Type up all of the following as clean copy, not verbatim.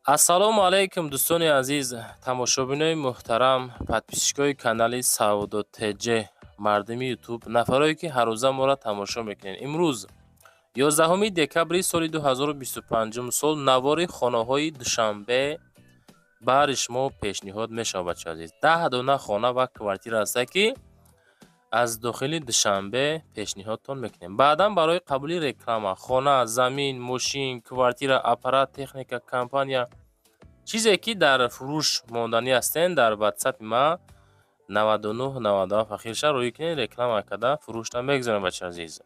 Ассалому алайкум, дӯстони азиз, тамошобинои муҳтарам, подписчикои канали Савдо ТЖ, мардуми Ютуб, нафарое ки ҳаррӯза моро тамошо мекунед. Имрӯз, 11 декабри соли 2025 сол, навори хонаҳои Душанбе баҳри шумо пешниҳод мешавад. Бачаҳо азиз, 10 дона хона ва квартира ҳаста, ки аз дохили Душанбе пешниҳодтон мекунем. Баъдан барои қабули реклама, хона, замин, мошин, квартира, аппарат, техника, компания, чизе ки дар фурӯш монданӣ ҳастен, дар Ватсапи ма 99 97 ахирша рӯй кунед, реклама карда фурӯшта мегузорем. Бачаҳо азиз,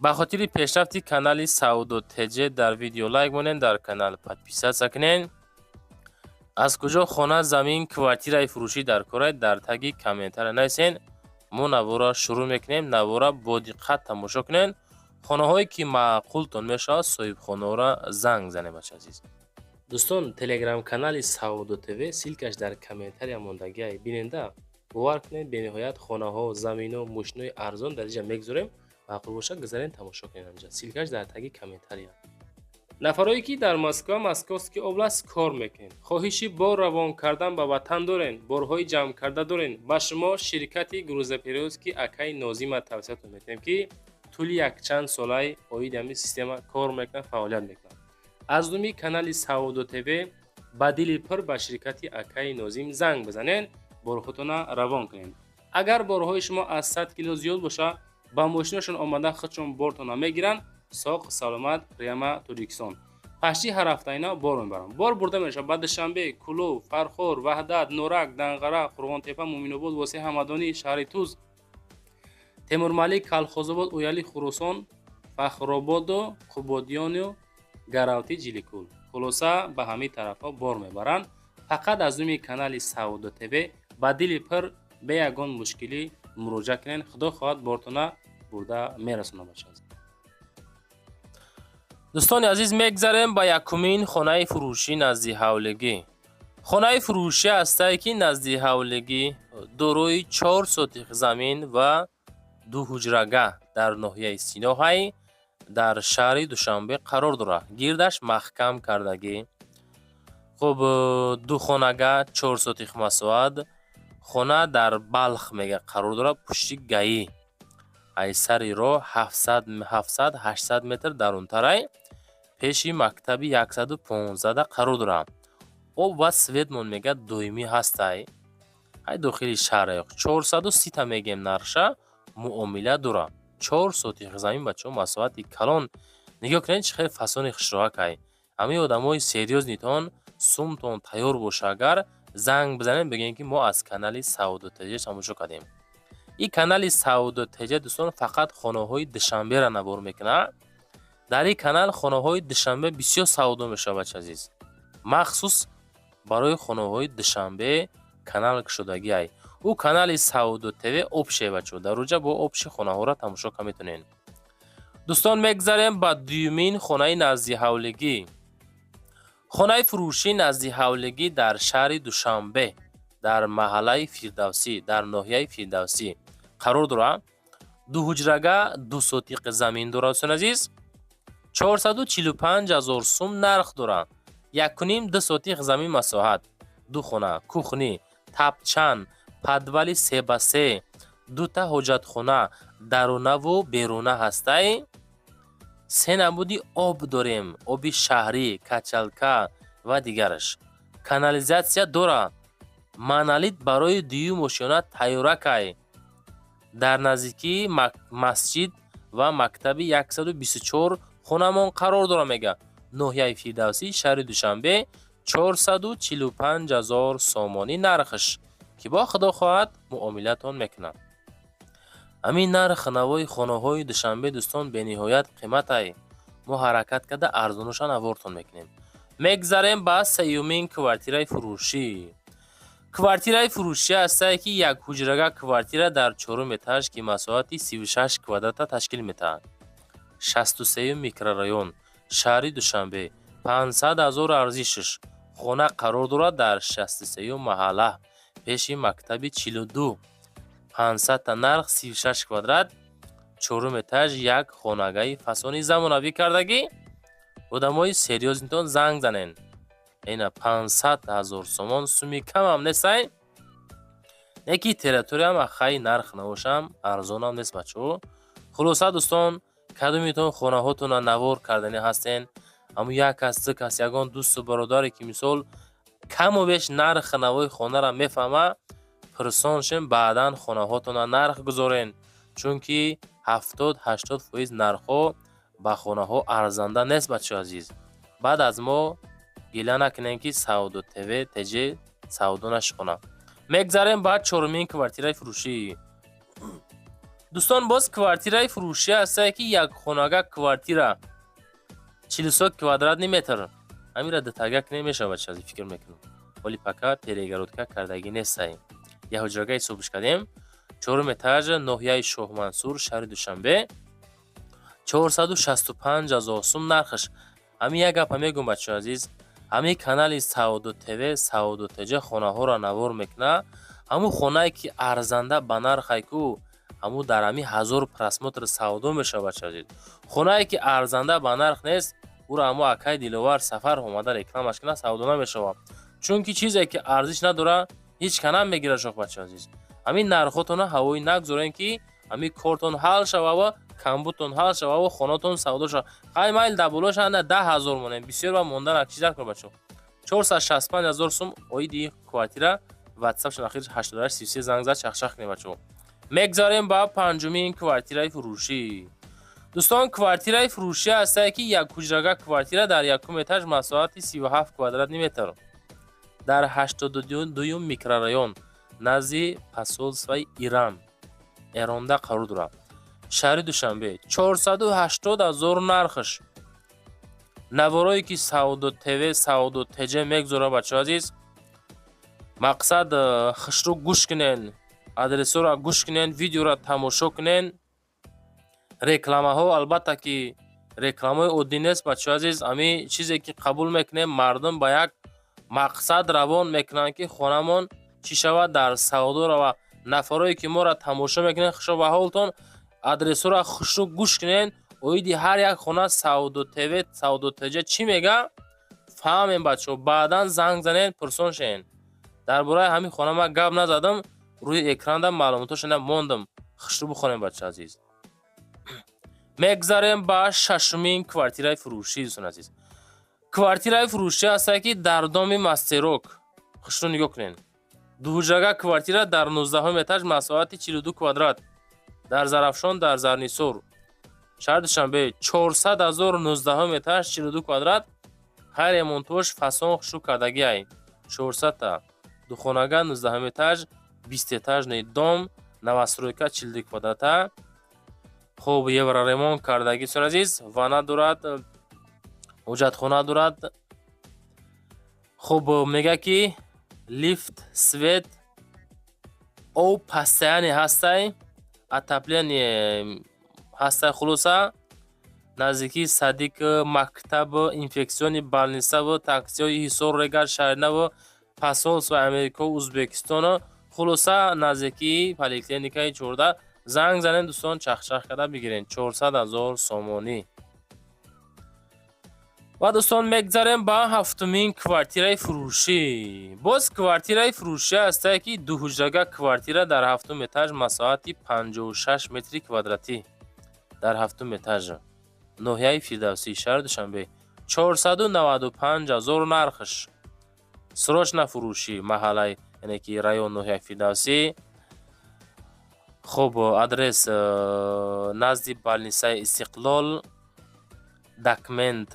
ба хотири пешрафти канали Савдо ТЖ дар видео лайк монед, дар канал подписаться кунед. Аз куҷо хона, замин, квартираи фурӯшӣ дар коред, дар таги комментария нависен. Мо навора шурӯъ мекунем. Навора бо диққат тамошо кунед. Хонаҳое ки маъқултон мешавад, соҳибхонаҳоро занг занед. Бачаҳо азиз, дӯстон, телеграм-канали Савдо ТВ, ссылкаш дар комментария мондагиай, биненда. Бовар кунед, бениҳоят хонаҳо, замино, мошинои арзон дар инҷа мегузорем. Маъқул бошад, гузарен, тамошо кунед. Анҷа ссылкаш дар таги комментария. Нафарое ки дар Москва, Московский область кор мекунед, хоҳиши бор равон кардан ба ватан дорен, борҳои ҷамъкарда дорен, ба шумо ширкати грузоперевозки акаи Нозима тавсиятон метиҳем, ки тӯли якчанд солаи оиди ҳамин система кор мекунад, фаъолият мекунад. Аз номи канали Савдо ТВ ба дили пур ба ширкати акаи Нозим занг бизанед, борҳотона равон кунед. Агар борҳои шумо аз 100 кило зиёд бошад, ба мошинашон омада, худшон бортона мегиранд, соқ саломат прямо Тоҷикистон. Пашти ҳар ҳафта ина бор мебаранд. Бор бурда мешавад ба Душанбе, Кӯлоб, Фархор, Ваҳдат, Норак, Данғара, Қурғонтепа, Муъминобод, Восеъ, Ҳамадонӣ, шаҳри Туз, Темурмалик, Калхозобод, Ояли, Хуросон, Фахрободу Қубодиёну Гаравти, Ҷиликул. Хулоса, ба ҳамин тарафҳо бор мебаранд. Фақат аз номи канали Савдо ТВ ба дили пур, бе ягон мушкилӣ муроҷиат кунед. Худо хоҳад, бортона бурда мерасонад. Бача, дӯстони азиз, мегзарем ба якумин хонаи фурӯшӣ назди ҳавлигӣ. Хонаи фурӯшӣ ҳастае, ки назди ҳавлигӣ, дорои 4 сотих замин ва ду ҳуҷрагаҳ дар ноҳияи Синоҳай, дар шаҳри Душанбе қарор дорад. Гирдаш маҳкам кардагӣ. Хуб, духонага, 4 сотих масоҳат хона дар Балх мега қарор дорад, пушти ГАИ, ай сари роҳ 700-800 метр дарунтарай, пеши мактаби 115 қарор дорад. Об ва светмон мега доимӣ ҳастай. Ай дохили шаҳр 430-та мегем, нархша муомила дорад. 4 сотих замин, бачаҳо, масоҳати калон. Нигоҳ кунед, чӣ хеле фасони хушроакай. Ҳамаи одамои серьёзныйтон, сумтон тайёр боша, агар занг бизанед, бигӯем, ки мо аз канали Савдо ТЖ тамошо кардем. Ин канали Савдо ТЖ, дӯстон, фақат хонаҳои Душанберо навор мекунад. Дар ин канал хонаҳои Душанбе бисёр савдо мешавад. Бача азиз, махсус барои хонаҳои Душанбе канал кушодагиай. Ӯ канали Савдо ТВ общий, бачаҳо, дар уҷа бо общий хонаҳоро тамошо карда метавонед. Дӯстон, мегзарем ба дуюмин хонаи назди ҳавлигӣ. Хонаи фурӯшӣ назди ҳавлигӣ дар шаҳри Душанбе, дар маҳаллаи Фирдавсӣ, дар ноҳияи Фирдавсӣ қарор дорад. Дуҳуҷрага, 2 сотиқ замин дорад. Дӯстони азиз, 445 ҳазор сум нарх дорад. 1,5-2 сотиқ замин масоҳат, ду хона, кухня, тапчан, подвали 3 ба 3, дута ҳоҷатхона, дарунаву беруна ҳастай. Се намуди об дорем: оби шаҳрӣ, качалка ва дигараш. Канализатсия дорад. Монолит барои дуюм ошёна тайёракай. Дар наздикии масҷид ва мактаби 124 хонамон қарор дорад, мега. Ноҳияи Фирдавсӣ, шаҳри Душанбе, 445 ҳазор сомонӣ нархш, ки бо худо хоҳад, муомилатон мекунад. Ҳамин нарх навои хонаҳои Душанбе, дӯстон, бениҳоят қиматай. Мо ҳаракат карда арзонуша навортон мекунем. Мегзарем ба сеюмин квартираи фурӯшӣ. Квартираи фурӯшӣ ҳастае, ки як ҳуҷрага квартира дар чорум этаж, ки масоҳати 36 квадрата ташкил метаҳад. 63-юм микрорайон, шаҳри Душанбе, 500 ҳазор арзишаш. Хона қарор дорад дар 63-юм маҳалла, пеши мактаби 42. 500-та нарх, 36 квадрат, чорум этаж, як хонагаи фасони замонавӣ кардагӣ. Одамои серьёзныйтон занг занен. Ина, 500 000 сомон, суми камам нестай, не ки территориям ахай, нарх навошам арзонам нест, бачаҳо. Хулоса, дӯстон, кадомитон хонаҳотона навор карданӣ ҳастен, ҳамун як кас, ду кас, ягон дӯсту бародаре, ки мисол каму беш нархи навои хонаро мефаҳма, пурсон шем, баъдан хонаҳотона нарх гузорен, чунки 70-80% нархҳо ба хонаҳо арзанда нест, бачаҳо азиз. Баъд аз мо гила накунем, ки Савдо ТВ ТЖ савдо нашихона. Мегзарем ба чорумин квартираи фурӯшӣ. Дӯстон, боз квартираи фурӯшӣ ҳастае, ки якхонага квартира, 43 квадратный метр. Ҳамира дутага кунем, мешавад, бача, фикр мекунам. Ҳоли пока перегородка кардагӣ нестаем, як ҳуҷрага ҳисобиш кардем. Чорум этаж, ноҳияи Шоҳмансур, шаҳри Душанбе, 465 000 сум нархаш. Ҳамин як гапа мегӯм, бачаҳо азиз: ҳамин канали Савдо ТВ, Савдо ТЖ хонаҳоро навор мекунад. Ҳамун хонае, ки арзанда ба нархай ку, ҳамун дар ҳамин 1000 просмотр савдо мешавад, бачаҳо азиз. Хонае, ки арзанда ба нарх нест, ӯро ҳамо акай Диловар Сафар омада рекламаш кунад, савдо намешавад, чунки чизе, ки арзиш надорад, ҳеҷ ка намегирад шох. Бачаҳо азиз, ҳамин нархотона ҳавоӣ нагузорем, ки ҳамин кортон ҳал шавава, камбудтон ҳал шававу хонатон савдо шава. Хай, майл, дар болош ана 10 000 монем, бисёр ба мондан чиз накун, бачаҳо. 465 000 сум оиди квартира. Ватсапшон ахир 8833, занг зад, чахчах кунем, бачаҳо. Мегзарем ба панҷумин квартираи фурӯшӣ. Дӯстон, квартираи фурӯшӣ ҳастае, ки як ҳуҷрага квартира дар якум этаж, масоҳати 37 квадратный метр, дар 82-юм микрорайон, назди посольствои Иран, Эронда қарор дорад, шаҳри Душанбе, 480 000 нархаш. Наворое, ки Савдо ТВ, Савдо ТЖ мегузорад, бачаҳо азиз, мақсад хушрӯ гӯш кунен, адресҳоро гӯш кунен, видеоро тамошо кунен. Рекламаҳо, албатта, ки рекламаи оддӣ нест, бачаҳо азиз. Ҳамин чизе, ки қабул мекунем, мардум ба як мақсад равон мекунанд, ки хонамон чӣ шавад, дар савдо рава. Нафарое, ки моро тамошо мекунед, хушо ба ҳолтон. Адресҳоро хушрӯ гӯш кунен, оиди ҳар як хона Савдо ТВ, Савдо ТЖ чӣ мега, фаҳмем, бачаҳо. Баъдан занг занен, пурсон шавен. Дар бораи ҳамин хона ман гап назадам, рӯи экранда маълумотошона мондам, хушрӯ бихонем, бача азиз. Мегзарем ба шашумин квартираи фурӯшӣ. Дӯстон азиз, квартираи фурӯшӣ ҳастае, ки дар доми Мастерок. Хушрӯ нигоҳ кунед: дуҳуҷрага квартира дар 19-ҳум этаж, масоҳати 42 квадрат, дар Зарафшон, дар Зарнисор, шаҳри Душанбе, 400 000, 19-ҳум этаж, 42 квадрат. Хай, ремонтош фасон хушрӯ кардагиай. 400-та духонага, 19-ҳум этаж, бистэтажный дом, новостройка, 42 квадрата. Хуб, евроремонт кардагӣ, дӯстон азиз. Ванна дорад, ҳоҷатхона дорад. Хуб, мега, ки лифт, свет, об постоянный ҳастай, отопление ҳастай. Хулоса, наздикии садик, мактаб, инфекционный больницаву таксиҳои Ҳисор, Регар, Шаҳринаву посольствои Америко, Узбекистону, хулоса, наздикии поликлиникаи 14. Занг занем, дӯстон, чахчах карда бигирен, 400 000 сомонӣ. Ва, дӯстон, мегзарем ба ҳафтумин квартираи фурӯшӣ. Боз квартираи фурӯшӣ ҳастае, ки дуҳуҷрага квартира дар ҳафтум этаж, масоҳати 56 метри квадратӣ, дар ҳафтум этаж, ноҳияи Фирдавсӣ, шаҳри Душанбе, 495 000 нархаш. Срочно фурӯшӣ, маҳаллаи, яъне ки район, ноҳияи Фирдавсӣ. Хуб, адрес назди больницаи Истиқлол. Документ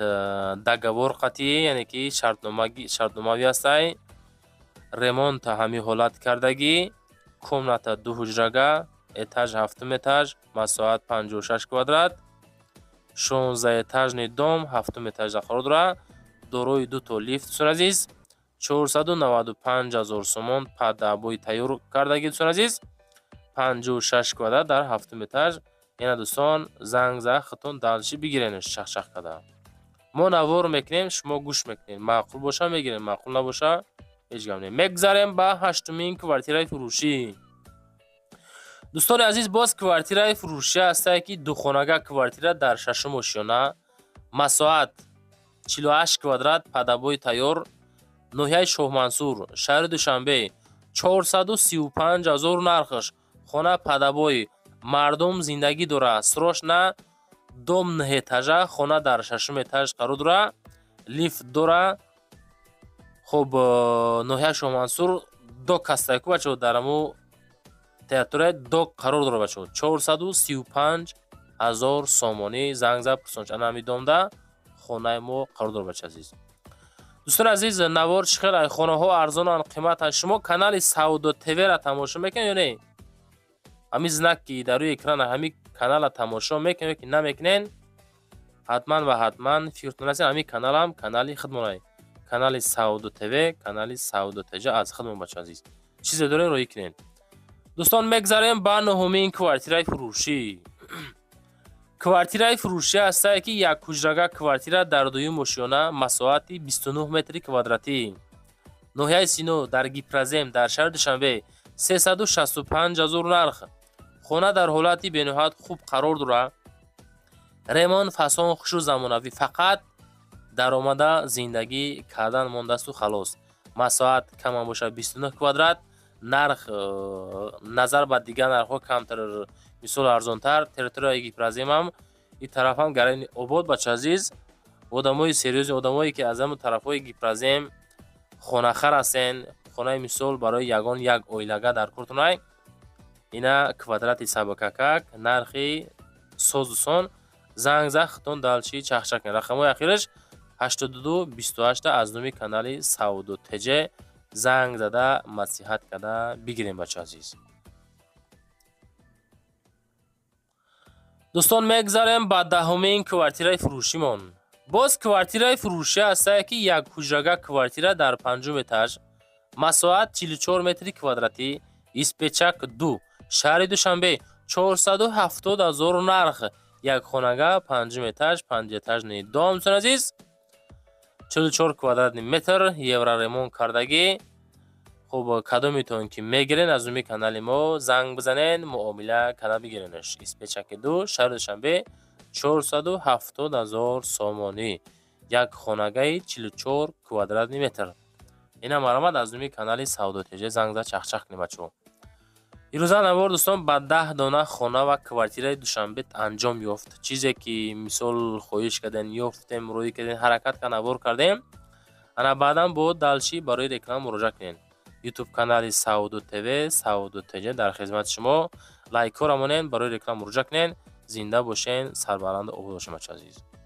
договор қатъӣ, яъне ки шартномавӣ ҳастай. Ремонт ҳамин ҳолат кардагӣ. Комната ду ҳуҷрага, этаж ҳафтум этаж, масоҳат 56 квадрат, 16-этажный дом, ҳафтум этажда қарор дорад, дорои дуто лифт. Дӯстон азиз, 495 000 сомон, под обои тайёр кардагӣ, дӯстон азиз, 56 квадрат дар ҳафтум этаж. Яна, дӯстон, занг зад, худтон дальше бигиренш, чахчах карда. Мо навор мекунем, шумо гӯш мекунед. Маъқул боша, мегирем, маъқул набоша, ҳеҷ гап не. Мегзарем ба ҳаштумин квартираи фурӯшӣ. Дӯстони азиз, боз квартираи фурӯшӣ ҳастае, ки духонага квартира дар шашум ошёна, масоҳат 48 квадрат, под обои тайёр. Ноҳияи Шоҳмансур, шаҳри Душанбе, 435 ҳазор нархш. Хона под обои, мардум зиндагӣ дора. Срочно дом нӯҳ этажа, хона дар шашум этаж қарор дора, лифт дора. Хуб, ноҳияи Шоҳмансур док ҳастае ку, бачаҳо, дар ҳамун территорияи док қарор дора, бачаҳо. 435 ҳазор сомонӣ, занг зад, пурсонч. Ана ҳамин домда хонаи мо қарор дора, бача азиз. Дӯстони азиз, навор чӣ хел? Хонаҳо арзонанд, қиматанд. Шумо канали Савдо ТВ-ра тамошо мекунед ё не? Ҳамин знак, ки дар рӯи экрана, ҳамин каналра тамошо мекунед ё ки намекунед? Ҳатман ва ҳатман фикртон расед, ҳамин каналам канали худмонай, канали Савдо ТВ, канали Савдо ТЖ аз худмон. Бача азиз, чизе дорем, роҳӣ кунед. Дӯстон, мегзарем ба нуҳумин квартираи фурӯшӣ. Квартираи фурӯшӣ ҳастае, ки як ҳуҷрага квартира дар дуюм ошёна, масоҳати 29 метри квадратӣ, ноҳияи Сино, дар Гипрозем, дар шаҳри Душанбе, 365 ҳазор нарх. Хона дар ҳолати бениҳоят хуб қарор дорад, ремонт, фасон, хушу замонавӣ, фақат даромада зиндагӣ кардан мондасту халос. Масоҳат камам бошад, 29 квадрат, нарх назар ба дигар нархҳо камтар, мисол, арзонтар. Территорияи Гипроземам ин тарафам гарани обод. Бача азиз, одамои серьёзный, одамое ки аз ҳамн тарафҳои Гипрозем хонахар ҳастен, хонаи мисол барои ягон як оилага дар куртунай, ина квадрати сабакакак, нархи созусон. Занг зад, худтон дальше чахчак кунед. Рақамҳои ахираш 82 28. Аз номи канали Савдо ТЖ занг зада, маслиҳат карда бигирем, бача азиз. Дӯстон, мегзарем ба 10-умин квартираи фурӯшимон. Боз квартираи фурӯшӣ ҳастае, ки як ҳуҷрага квартира дар панҷум этаж, масоҳат 44 метри квадратӣ, Испечак 2, шаҳри Душанбе, 470 ҳазор нарх. Як хонага, панҷум этаж, панҷэтажный дом. Дӯстони азиз, 44 квадратный метр, евроремонт кардагӣ. Хуб, кадометон ки мегирен, аз номи канали мо занг бизанен, муомила карда бигиренаш. Испечаки 2, шаҳри Душанбе, 470 ҳазор сомонӣ, як хонагаи 44 квадратный метр. Ина марҳамат, аз номи канали Савдо ТЖ занг зад, чахчах кунем, бачаҳо. Ирӯза навор, дӯстон, ба 10 дона хона ва квартираи Душанбе анҷом ёфт. Чизе ки мисол хоҳиш кардем, ёфтем, роҳӣ кардем, ҳаракат кард, навор кардем. Ана баъдан бо дальше барои реклама муроҷиат кунед. Ютуб канали Савдо ТВ, Савдо ТЖ дар хизмати шумо. Лайкҳоро монед, барои реклама муроҷиат кунед. Зинда бошен, сарбаланду обод бошен, бача азиз.